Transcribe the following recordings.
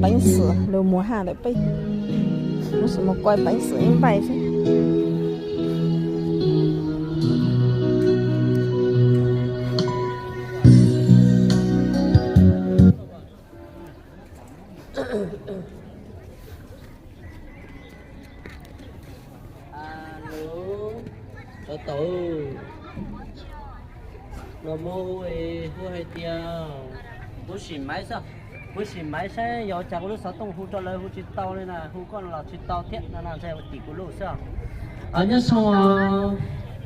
Peev xwm lug muag haj ntawm peb, mus sim mus kuaj peev xwm ib npaij xwb. Alo, cov tau, no muab hu, hu hais tias, hu sim maiv xwb, hu sim maiv saib yog cas kuv lub xov tooj hu rau lawv hu tsis tau li na, hu koj los tsis tau thiab no, ntshe tim kuv lub xwb. Nyob zoo.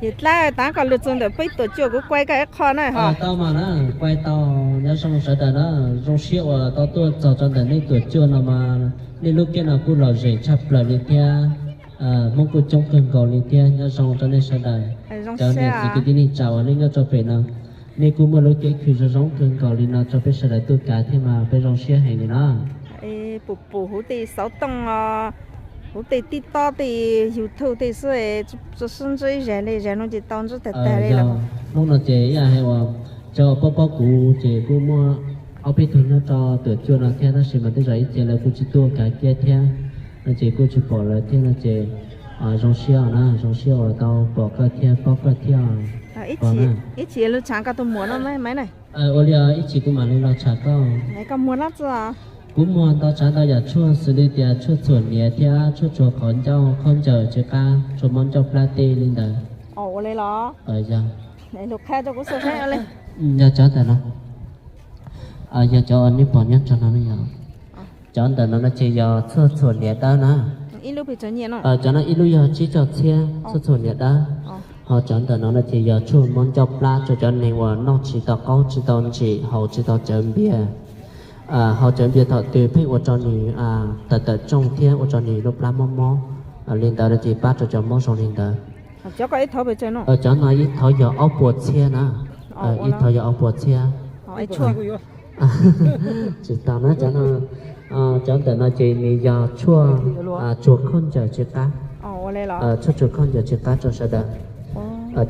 Yawm dlaab, tav koj lug txug ntawm peb tuam cuaj kuv kuaj koj ib qho na ho. Tau mas na, kuaj tau. Nyob zoo sawv daws na, zoo siab uas tau tuaj txog rau ntawm nej tuam cuaj no mas nej lub kiab no kuj lom zem tshaj plaws li thiab. Hmoob kuj coob kawg nkaus li thiab, nyob zoo rau nej sawv daws. Cov niam txiv kwv tij neej tsa uas nej nyob rau pem no, nej kuj muaj lub kev khw zoo zoo kawg nkaus li no rau peb sawv daws tuaj kav thiab mas peb zoo siab heev li no. Pum pum huv tej xov tooj, huv tej TikTok tej YouTube tej xwb, tsis sib ntsib zag li, zag no ces tau ntsib tag tag li lawm. Hnub no ces ib yam hais uas cov paub paub kuv ces kuj muaj ob peb tug nyob rau tuam cuaj no thiab, tab sis mas tej zaum ib txhia lawv kuj tsis tuaj kav kiab thiab no ces kuj tsis pom lawv thiab no ces zoo siab na, zoo siab uas tau pom koj thiab paub koj thiab. Ib chim lug tshaav koj tus muam no Maiv na. Ua li ib chim kuv mam li los tshaav koj. Koj muag dlaab tsi? Kuv muag ntau tsav ntau yam tshuaj xws li tias tshuaj txhuam hniav thiab tshuaj tsuag qhov ncauj khaub ncaws tsis qab, tshuaj mob ncauj plab tej li ntawd. Ua li los? Yog. Lug qha rau kuv xwb. Yog cov ntawm no, yog cov uas nej pom nyob rau no yog. Cov ntawm no no ces yog tshuaj txhuam hniav dawb na. Cov no ib lub yog tsib caug txhiab tshuaj txhuam hniav dawb. Ho cov ntawm no no ces yog tshuaj mob ncauj plab rau cov neeg uas noj tsis tau qaub, tsis tau ntsim, haus tsis tau cawv npias. Haus cawv npias thaum twg pheej ua rau nws tawm tawm rooj thiab ua rau nws lub plab mob mob. Li ntawd no ces pab rau cov mob zoo li ntawd. Cov no ib thawv yog ob puas txhiab na. Ib thawv yog ob puas txhiab. Tsis tau na, cov ntawm no ces nws yog tshuaj tsuag khaub ncaws tsis qab. Tshuaj tsuag khaub ncaws tsis qab rau sawv daws.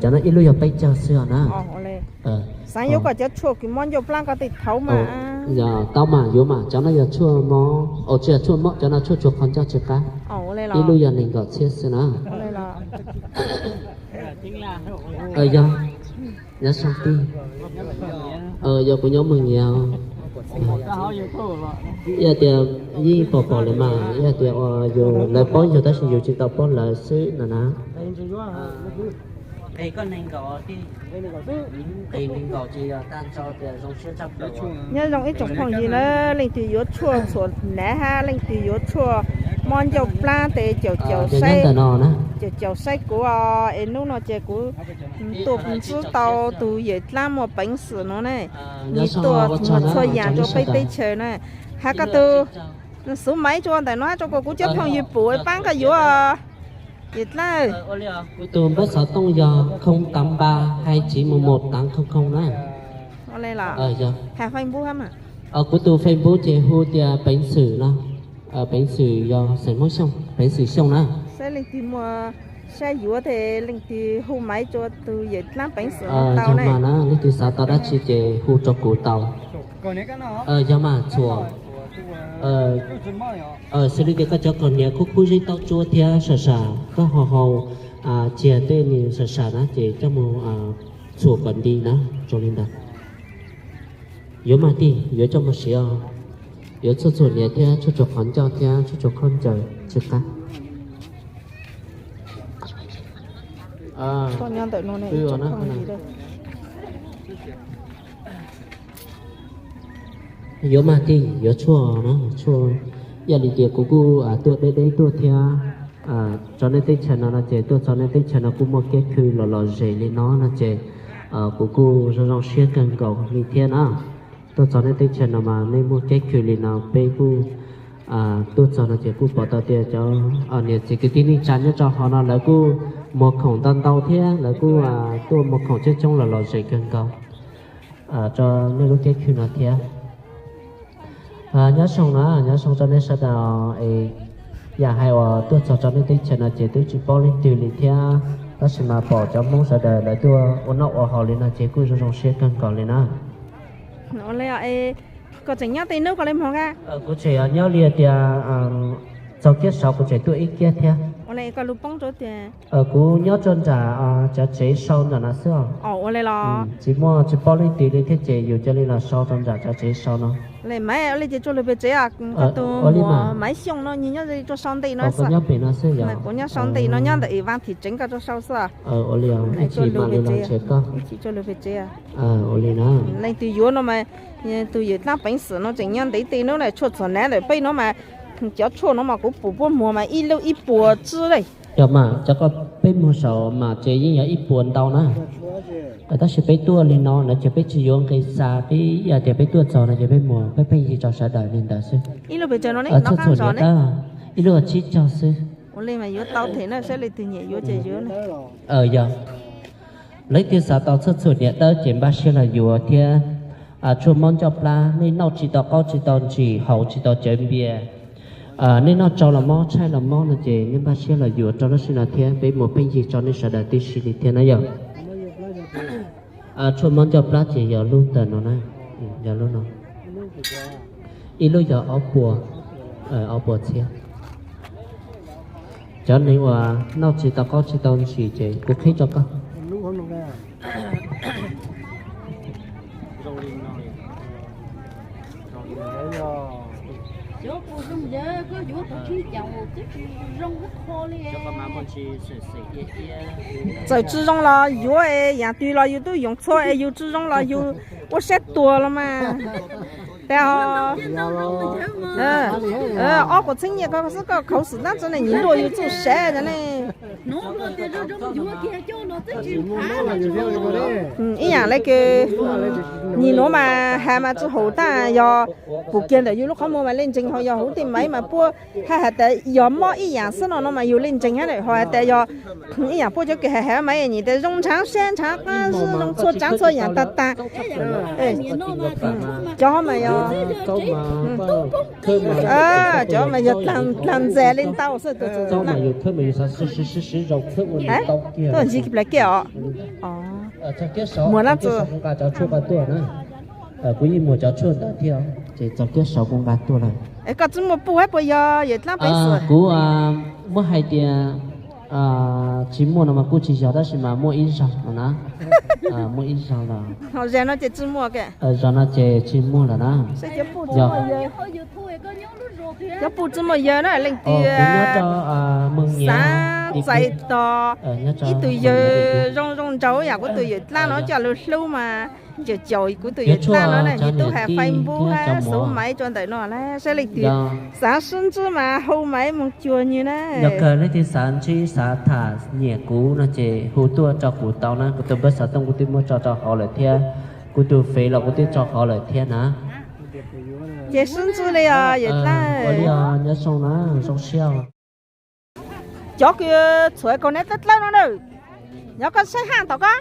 Cov no ib lub yog peb caug xwb os na. Xaav yuav koj cov tshuaj kws mob ncauj plab koj tej thauv mas. Tau mas yuav mas, cov no yog tshuaj mob, tsis yog tshuaj mob, cov no tshuaj tsuag qhov ncauj tsis qab. Ib lub yog nees nkaum txhiab xwb na. Yog, nyob zoo tij. Yog kuv nyob Moos Nyias. Ib hais tias yeej pom pom lawm mas, ib hais tias yus lawv paub yus tab sis yus tsis tau paub lawv xwb no na. Nyob zoo ib tsoom phooj ywg na, leej twg yuav tshuaj txhuam hnav hab leej twg yuav tshuaj mob ncauj plab tes caum caum saib, caum caum saib kuv os. Es hnub no ces kuv tuaj ntsib tau tus yawm dlaab muaj peev xwm no ne, nws tuaj muag txhua yam rau peb teb chaws na. Hab koj tus xuv maiv rua ntawm no hab rua kuas kuv cov phooj ywg pum paab koj yuav. Yawm dlaab, kuv tus npawb xov tooj yog không tám ba hai chín một một tám không không na. Kuv tus Facebook ces hu tias Peev Xwm no. Peev Xwm yog xeem Hmoob Xyooj, Peev Xwm Xyooj na. Saib leej twg muaj sab yuav tes leej twg hu maiv rua tus yawm dlaab Peev Xwm tau ne. Leej twg xav tau dab tsi ces hu rua kuv tau. Yog mas txhuam, xws li tias koj cov kaus hniav kub kub zeb taub tsuab thiab sam sam, koj ho haus tsiag tej nws sam sam na ces coj mus txhuam kom nti na, zoo li ntawd. Yuav mas tij, yuav coj mus siv os. Yuav tshuaj txhuam hniav thiab tshuaj tsuag qhov ncauj thiab tshuaj tsuag khaub ncaws tsis qab. Yuav mas tij, yuav tshuaj na, tshuaj. Ib yam li ces kuv kuj tuaj deb deb tuaj thiab. Tso nej teb chaws no no ces tuaj txog nej teb chaws no kuj muaj keeb kwm lom lom zem li no no ces kuv kuj zoo zoo siab kawg nkaus li thiab na. Tuaj txog nej teb chaws no mas nej muaj keeb kwm li no peb kuj tuaj txog no ces kuj pom tau tias cov niam txiv kwv tij neej tsa nyob rau hauv no lawv kuj muag khoom ntau ntau thiab lawv kuj tuaj muag khoom coob coob lom lom zem kawg nkaus rau nej lub keeb kwm no thiab. Nyob zoo na, nyob zoo rau nej sawv daws. Yam hais uas tuaj txog rau nej teb chaws no ces twb tsis paub leej twg li thiab, tab sis mas pom cov Hmoob sawv daws lawv tuaj ua noj ua haus li no ces kuj zoo zoo siab kawg nkaus li na. Koj tseem nyob tej hnub koj li mog a? Kuv tseem nyob li tias txog kiab saud kuv tseem tuaj ib kiab thiab. Ua li koj lub poob rau tias kuv nyob rau nram cov tsev sau nram no xwb os. Ua li los tsis muaj tsis paub leej twg li thiab ces yus cia li los sau rau nram cov tsev sau no. Li Maiv, ua li ces tsuas lug pem tsev os. Koj tus muam Maiv Xyooj no nws nyob rau sau nti no xwb. Kuv nyob sau nti no nyob ntawm ib vaaj thim tsev koj rau sau xwb. Ua li, ib chim mam li los ntshe koj. Ua li na. Leej twg yuav no mas tus yawm dlaab peev xwm no tseem nyob ntev tej nub na, tshuaj txhuam hnav ntawm peb no mas cov tshuaj no mas kuv pum puab muag mas ib lub ib puas tsib lej. Yog mas cov koj peb muag saum mas ces yeej yog ib puas ntau na. Tab sis peb tuaj li no no ces peb tsis yuav nqis xa, peb yog tias peb tuaj txog no ces peb muag pheej pheej yig rau sawv daws li ntawd xwb. Tshuaj txhuam niam tab ib lub tsib caug xwb. Ua li mas yuav tau them na, saib leej twg nyiam yuav ces yuav. Yog leej twg xav tau tshuaj txhuam niam tab ces npaj siab los yuav thiab. Tshuaj mob ncauj plab, nej noj tsis tau qaub tsis tau ntsis, haus tsis tau cawv npias, nej noj tsau los mob tshaij los mob no ces nej npaj siab los yuav rau lub sij no thiab peb muag pheej yig rau nej sawv daws tib si li thiab na yog. Tshuaj mob ncauj plab ces yog lub ntawm no na, yog lub no. Ib lub yog ob puas, ob puas txhiab. Cov neeg uas noj tsis tau qaub tsis tau ntsis ces kuv qhib rau koj. Txawm tsis zoo los yuav, yam twg los yus twb yoov txhua es yus tsis zoo los yus ua siab tuag los mas. Tes ob quas txheeb nyiaj ko xwb koj khav xwm tab tsi ne, nyias luaj yus txuj sa ne. Ib yam le kws nyim nuav mas has mas tsis haum tag, yog pum kiag ntawm yus lub qhov muag mas le ntseeg, ho yog huv tej maiv mas puab hab has tas yog mob ib yam xwb no no mas yus le ntseeg hab, ho has tas yog ib yam puab cov kws has has maiv nyim tas zoo ntshaav sab ntshaav qab zoo txhua tsaav txhua yam tag tag. Cov mas yog, cov mas yog dlaag ntxas le ntau xwb. Tuaj ntsib kiag plawg kiag os. Muag na, kuv yeej muag cov tshuaj ntawd thiab, ces txog kiab saud kuv nqa tuaj lawm. Es koj tsi muaj puj hab puas yog yawm dlaab peev xwm? Kuv muab hais tias tsis muaj no mas kuj tsis yog, tab sis mas muaj ib zaug no na. Muaj ib zaug los. Ho zaum no ces tsis muaj ke. Zaum no ces tsis muaj lawm na. Cov puj tsis muaj yawg na, leej twg xav txais tos ib tug yawg zoo zoo nraug yam kuv tus yawm dlaab no coj lug hlub mas caum caum kuv tus yawm dlaab no na, yus tub has Facebook hab xuv maiv rua ntawm no na, saib leej twg xav sib ntsib mas hu maiv moog cuag nwg na. Yog kawg leej twg xav ntsib xav tham nyiam kuv no ces hu tuaj rau kuv tau na, kuv tus npawb xov tooj kuv twb muab tso rau hauv lawm thiab, kuv tus fev los kuv twb tso hauv lawm thiab na. Ces sib ntsib li os yawm dlaab. Ua li os, nyob zoo na, zoo siab. Cov kws txhuam kaus hnav dlawb dlawb no na, nyob koj saib haj tau koj.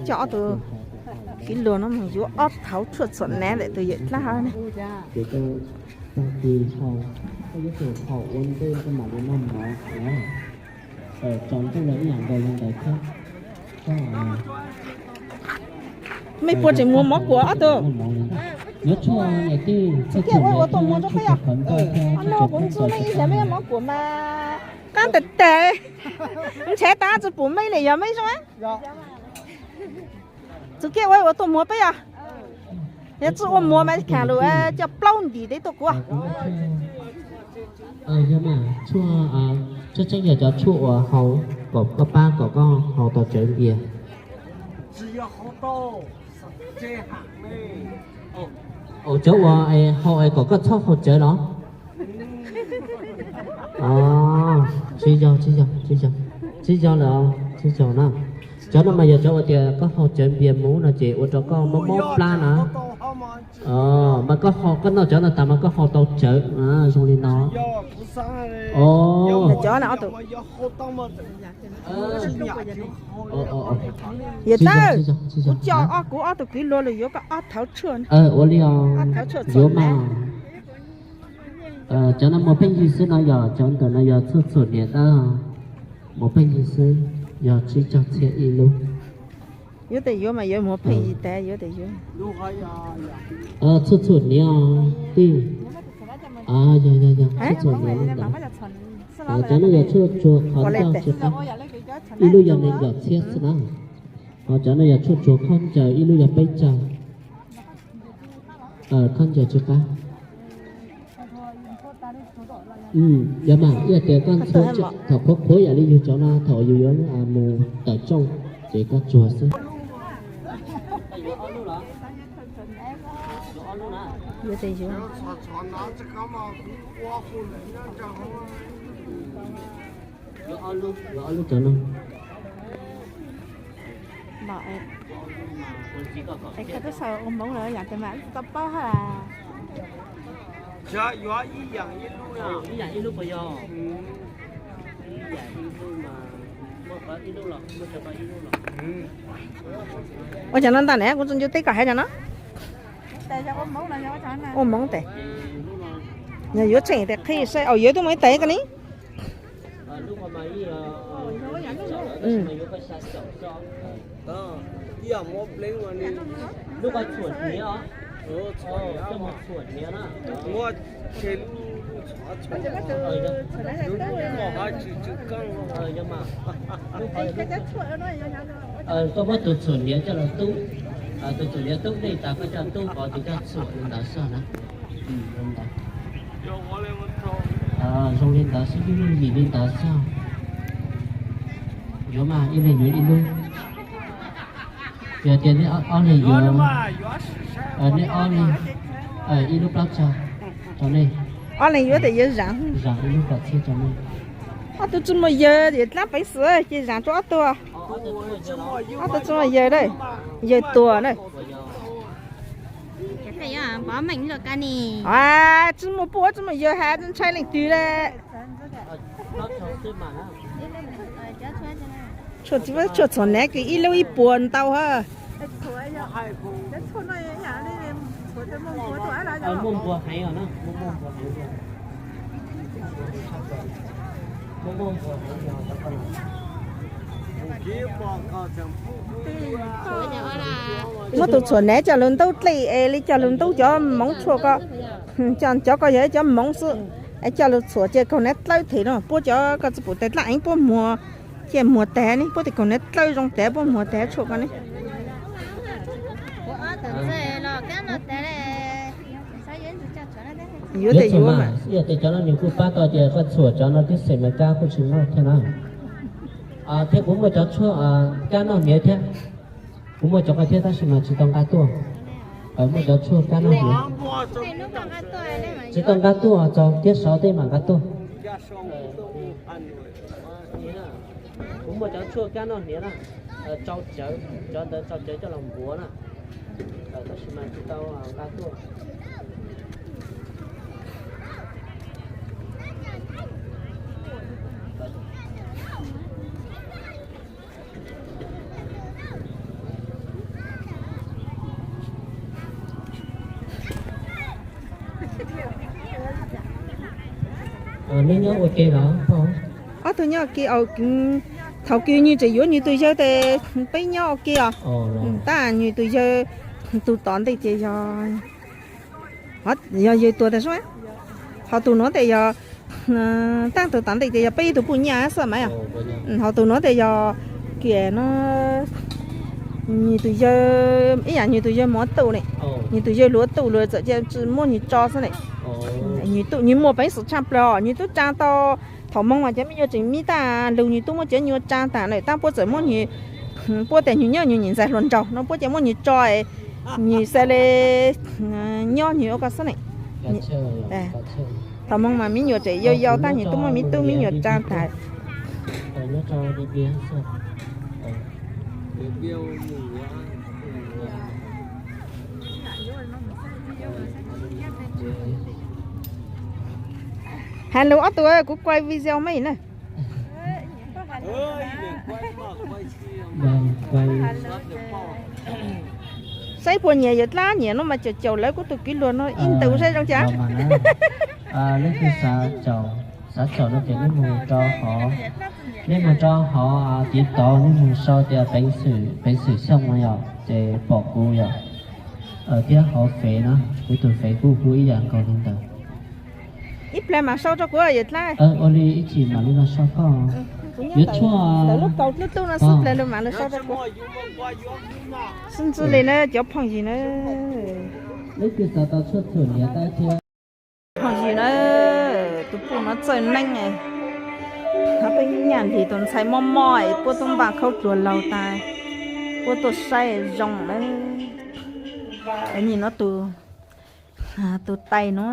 Coj ob tug kiv luag no mus yuav ob thauv tshuaj txhuam hnav ntawm tus yawm dlaab hab na. Mej puas tseem muag mov kuam ob tug? Txug kiag ua ua tuaj muag rua peb yog. Ob nub kuv ntxub mej ib hlais mej mov kuam mas qab tag tag. Ntshaw tas tsi pum mej li yog mej zoo. Txug kiag ua ua tuaj muag peb yog. Yog tsi ua muag mas khaam lug coj plaub ntim tes tuaj kuv. Tshuaj tseeb yog cov tshuaj uas haus kom koj pab kom koj haus tau cawv npias. Cov uas haus es kom koj txhob haus cawv los? Tsis yog, tsis yog, tsis yog, tsis yog lawm, tsis yog na. Cov no mas yog cov uas tias koj haus cawv npias mus no ces ua rau koj mob mob plab na. Mas koj haus, koj noj cov no tas mas koj haus tau cawv zoo li no. Yawm dlaab, kuv coj ob, kuv ob tug kwv luag lug yuav koj ob thauv tshuaj. Ua li os, yuav mas. Cov no muag pheej yig xwb no yog, cov ntawm no yog tshuaj txhuam hnav tab, muag pheej yig xwb, yog tsib caug txhiab ib lub. Yuav tes yuav mas yuav muag pheej yim tas yuav tes yuav. Txhua txhua hniav tij. Yog yog yog, txhua txhua hniav li ntawd. Cov no yog tshuaj tsuag qhov ncauj tsis qab, ib lub yog nees nkaum txhiab xwb na. Ho cov no yog tshuaj tsuag khaub ncaws, ib lub yog peb caug. Khaub ncaws tsis qab. Yog mas ib tias koj ntxhua thaum qhuav qhuav yam li yus cov no thaum yus yuav mus tawm rooj ces koj tsuag xwb. Yuav ob lub cov no. Es koj twb xav ua hmoov lawm yam tes mas tsis tau paub ha. Yuav ib yam ib lub puas yog? Ua cov no ntag ne, kuv tsuas ncu teb kom hais cov no. Ua hmoov tes. Yog yuav tsheej tes qhib saib, au yuav twb muaj ib tes koj ni. Koj muab tus txhuam hniav coj los tub, tus txhuam hniav tub dej tas koj coj tub pov tus coj txhuam li ntawd xwb na. Zoo li ntawd xwb, ib lub yim li ntawd xwb. Yuav mas ib leeg yuav ib lub. Yog tias nej ob leeg yuav, nej ob leeg ib lub plaub caug rau nej. Ob leeg yuav tes yuav zam, zam ib lub kaum txhiab rau nej. Ob tug tsis muaj yawg, dlaab peev xwm ces zam rau ob tug. Ob tug tsis muaj yawg, yawg tuag na. Tsis muaj pub tsis muaj yawg has ntshai leej twg le. Tshuaj txhuam hniav kws ib lub ib puas ntau ha. Muab tus txhuam hniav coj lug ntaub dlej es li coj lug ntaub cov moov tshuaj ko. Cov ko yog cov moov xwb, es coj lug txhuam ces kaug hniav dlawb them no, puab cov ko tsi pum tes dlaab eev puab muag, cia muag tag ne, puab tes kaug hniav dlawb zoo tag puab muag tag tshuaj ko ne. Yuav tes yuav mas. Yog tes cov no nws kuj pab tau tias koj txhuam cov no tib xeem Amelikas kuj tsis muaj thiab na. Thiab kuv muaj cov tshuaj kab noj hniav thiab. Kuv muaj cov ko thiab tab sis mas tsis tau nqa tuaj. Muaj cov tshuaj kab noj hniav. Tsis tau nqa tuaj, txog kiag saud tej mam nqa tuaj. Kuv muaj cov tshuaj kab noj hniav na, tsau cawv, cov ntawd tsau cawv coj los npuav na, tab sis mas tsis tau nqa tuaj. Nej nyob ua ke los? Ob tug nyob ua ke, thaum kws nws tseem yuav nws tus yawg tes peb nyob ua ke os. Tab nws tus yawg tus tom ntej ces yog, yog yawg tuag tas sub, ho tus nuav tes yog, tab tus tom ntej tes yog peb ib tug puj nyiaj xwb mas. Ho tus nuav tes yog kiag no, nws tus yawg ib yam nws tus yawg muab tau ne, nws tus yawg luav tau lawm txawm cia tsi muab nws tso xwb ne. Nws muaj peev xwm tshaj plaws, nws tub tsaa tau, thaum moog mas cov me nyuam tseem me tag lug nws tub muab cov nyuas tsaa tas lawm tab puab txawm muab nws, puab tes nws nyob nws niam ntxawm hluas nraug no puab cia muab nws tso, nws xav le nyob nws ua ko xwb ne. Thaum moog mas me nyuam tseem yau yau tab nws tub muab me tub me nyuam tsaa tas. Has lug ob tug, kuv kuaj video mej na. Saib puas nyiam, yawm dlaab nyiam no mas caum caum lawv kuv tus kwv luag no ib ntus saib zoo cas. Leej twg xav caum no ces nej mus rau qhov Nej mus rau hauv TikTok, nej mus sau tias Peev Xwm, Peev Xwm Xyooj no yom, ces pom kuv yom. Thiab hauv Fev no, kuv tus Fev kuj hu ib yam nkaus li ntawd. Ib plag mam sau rau kuv yawm dlaab. Ua li ib chim mam li los sau koj. Yuav tshuaj ntawm lub paus dlub dlub no xwb plag lug mam los sau rau kuv. Xwb ntxwv li na cov phooj ywg na. Leej twg xav tau tshuaj txhuam hniav tab thiab. Phooj ywg na, tus puj no txawj neeb, ho peb nyaj nrhis tus ntxhais mob mob es puab tub npaj khaub dluag laug tas, puab tuaj saib zoo na. Nyias no tus, tus tais no,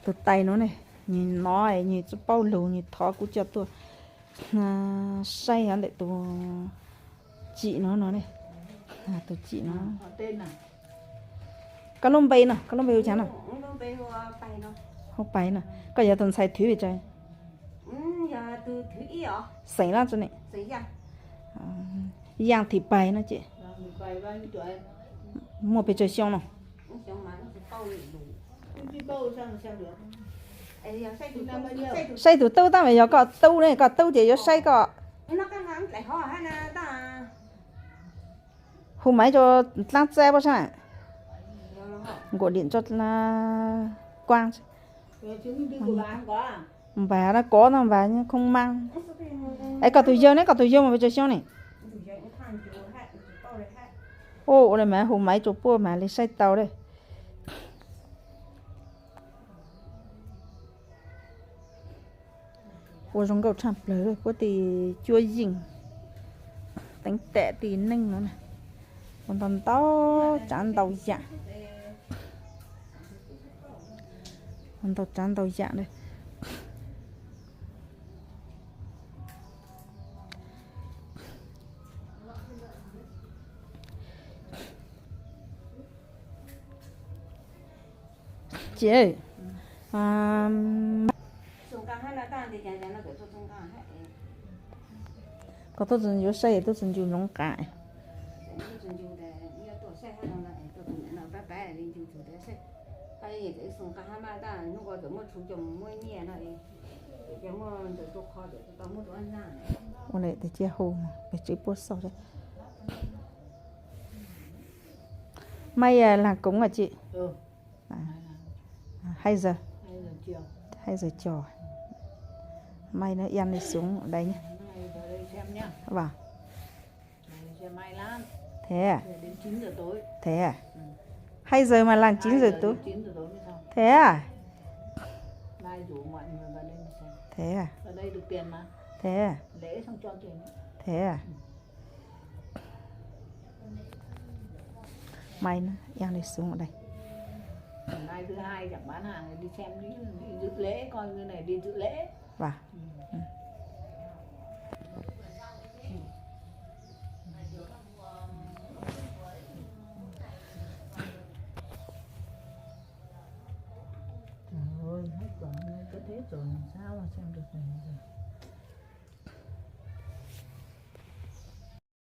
tus tais no ne, nyias no nyias tsis paub lug, nyias thov kuv coj tuaj saib ntawm tus tsim no no ne, tus tsim no. Koj lub npe no, koj lub npe hu cas no? Hu Pais no. Koj yog tus ntxhais thwv pes tsawg? Xeem lab tso ne. Yaaj Thim Pais no ces muaj pes tsawg xyoo no? Saib tus tub tab mas yog koj tub ne, koj tub ces yuav saib koj. Hu Maiv rau dlaab txab puab saib. Nkaum dim tso kuaj. Npam no kov no npam khoob maab. Es koj tus yawg ne, koj tus yawg mas pes tsawg xyoo ne? Ua li mas hu Maiv rau puab mas li saib tau lawm. Ua zoo nkauj tshaj plawg, puab tis cuab yeej teev tam tis neej no na. Ua ntau ntau tsav ntau yam, ua ntau tsav ntau yam na. Ces koj tuaj txug yuav saib tuaj txug ncu ntsoov qab. Ua li tes cia hu pes tswv puab xauj. Maiv laag koob a tsi? Hais zawg, hais zawg cog. Maiv no iab li xoov dais nyab. Vas. Thiab, thiab. Hais zawg mas laag tsis zawg tub. Thiab, thiab. Thiab, thiab. Maiv no iab li xoov dais. Vas.